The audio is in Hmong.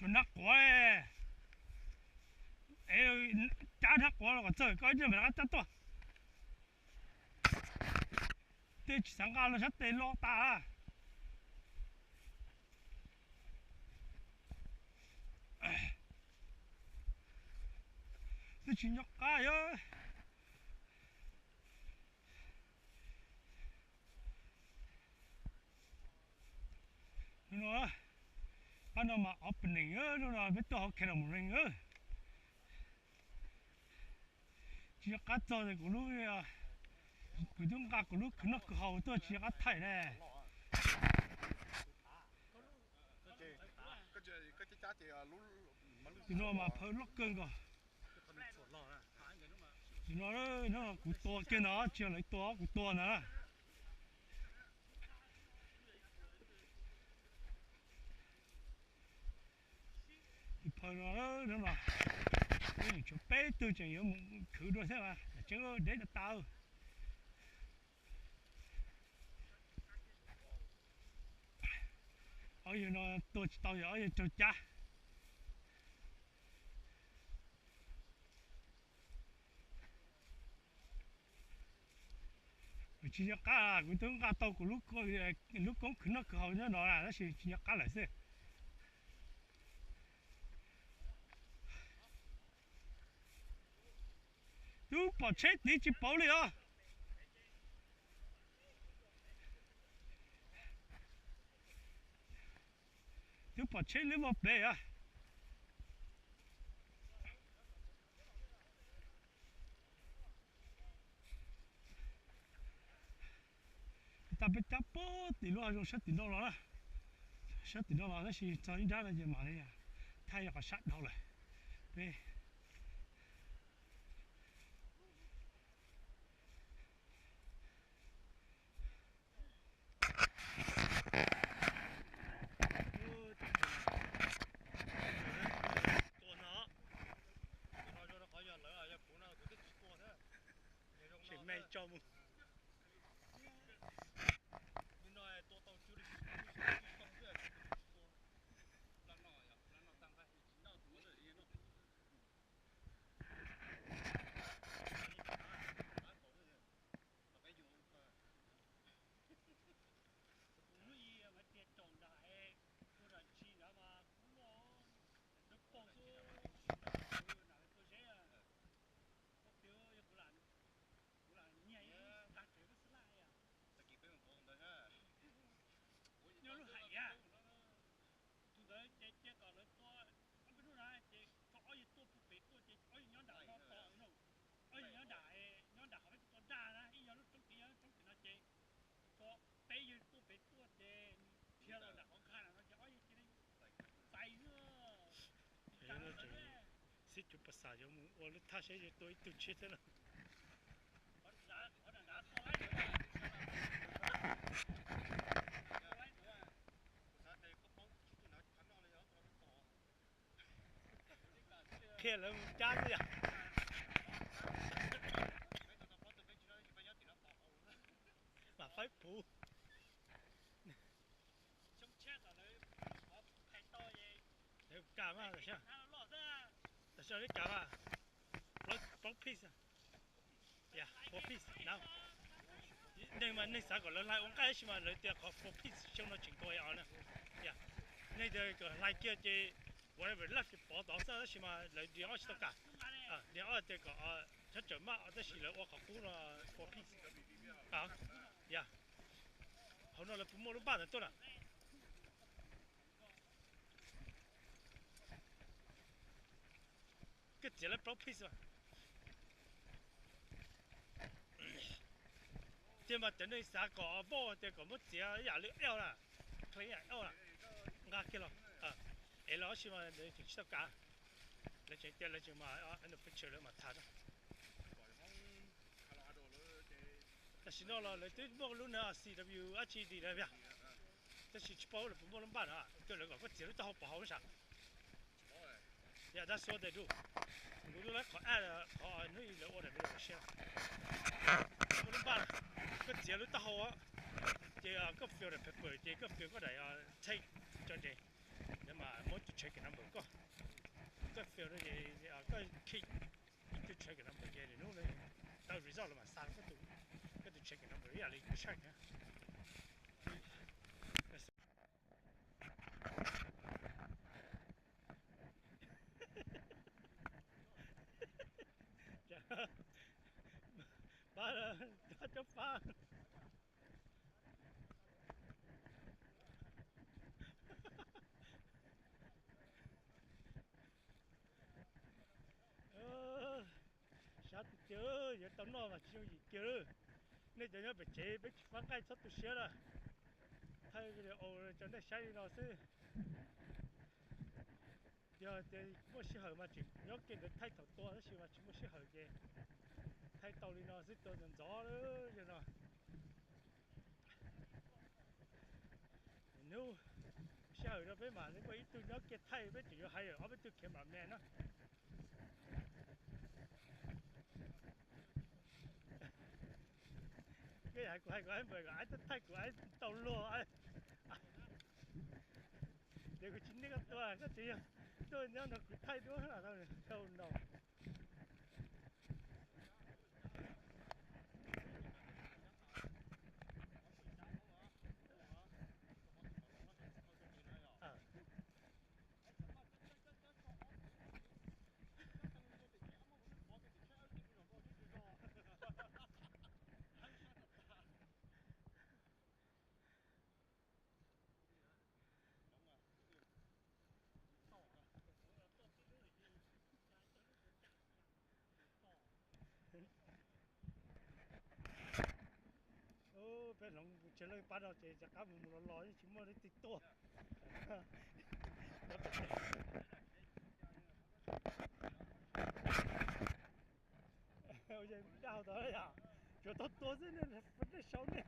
Nab quav, es cab nab quav los kom txog koj ib pliag mam rov qab cab tuaj. Tej tsis xav nqa los sab tes lo tas. Twb tsis nco qab yog. Hnub no, pab no mas opening, hnub no peb tuaj hauv Catamaran. Tsis nco qab txog kuv lub, kuv twb nqa kuv lub khwv noj khwv haus tuaj tsis nco qab thaij ne. Tus no mas phaw loj kawg nkaus. Tus no, no kuv tua kiag ntag, tsis yog lawv tua, kuv tua ntag. Tus phaw no, no, no, tshuav peb tug tseem yuav mus khwv dua thiab mas tseem deb tas tas. Ob yawg no tua tsis tau, yog ob yawg raug cab. Tsis nco qab, kuv twb nqa tau kuv lub koob khwv noj khwv haus nyob no tab sis tsis nco qab lawm xwb. Twb pom tsheb tid tsis paub li os. Twb pom tsheb lwb vog plev os. Tag peb cab puag tim lub hav zoov sab tim no los na, sab tim no los tab sis txog ib nrab no ces mam li thaij qhov sab dhau lawm. Peb tua no, tus no zoo rau qhov yog lawv, yog kuv no kuv twb tsis tua thiab. Tsis me tso mus. Tus no tua tau cuj li cuj xyoob xwb, kuv twb tsis tua. Plab no, plab no tag nqaij tsis noj tus no lawm, noj tus no xwb. Kuv hnub i mas tias tsaum nram, tus nram ntshis nrad mas kub loj, lawv paug xwb, nram tuaj zeb, kuv lam, kuv lam nyiag ib tag tsev kub xwb laj. Nyob lub hais, tus ntawd ces cia kom lawv tua, ob peb hnub na ces tso ob yawg tuaj puag pem tuaj ces ob yawg nyob nram no tos no, ob yawg nyob nram, nyob nram qhov peb tuaj tua daj na, ib yawg lub roob tid, yawg lub roob tim no ces tso peb yawg tuaj pem tuaj ces nws dhia los nram qhov nqha no ces ob yawg cia li txais xwb. Xib cuv pas xas yuav mus ua lub thaj saib yuav tua ib tug tshiab thiab no. Qhia lawv mus cab xwb yom. Mam faib puv. Lawv kam mas, tam sim no lawv kam mas, plaub piece, four piece no. Neeg mas neeg xav kom lawv hlais ua nqaij tab sis mas lawv tias qhov four piece xyoo no tseem nkaus os na. Neeg tias kom hlais kiag ces whatever laj ces pov tod xwb tab sis mas lawv dias ob tsis tau kam. Dias ob tias kom thab tsawm maj tab sis lawv ua qhov qub no four piece. Yog, hauv no lawv puas muaj lub npaj ntawd tuaj na? Koj txiav lawv plaub piece mas. Tiag mas cov neeg xav kom voj tias kom muab txiav yam li L na, clean yam L na, nqa kiag los. Es lawv tab sis mas lawv tseem tsis tau kav, lawv tseem tias lawv tseem mas manufacture lawv mam tham. Tam sim no los lawv twb muaj lub na C W H D na, tab sis tsis paub lawv puas muaj lub npaj na, koj lawv kom koj txiav lub taub hau pov hauv sav. Yog tab sis ua tes du, kuv twb lawv qhov ad qhov hnub lawv ua daim video siab. Muaj lub npaj, koj txiav lub taub hau ces koj fill daim paper ces koj fill koj daim tape tso ces, mas muab tus Check number koj, koj fail no ces koj keep ib tug check number ces hnub no tau result los mas xa koj tus, koj tus check number ib yam li tshaj na. Pab, pab cov pab. Sab tiag tiag, yuav tau noj mas tsis yooj yim kiag. Nej cov nyob pem tsev peb tsis faib nqaij txhob tu siab na. Thaij video cov nej saib li no xwb. Yog tias muaj sij hawm mas tseem nyob kiag ntawd thaij thaum tua, tab sis mas tsis muaj sij hawm ces thaij tau li no xwb, tua ntxov ntxov li no. Hnub sij hawm no peb mam li muaj ib tug nyob kiag thaij, peb tseem yuav hais ob peb tug khiav mam me na. Koj yam kuv hais kuv hais npawg kom thaij kuv tau luag. Ces kuv tsis niaj koj tua, koj tseem yog tuaj nyob no kuv thaij duab no. Peb hloov tsev leej pab no ces rov qab mus mus los los yeej tsis muaj leej twg tuaj. Daj hauv tod yom, tsuas tau tua xwb nej sau nej.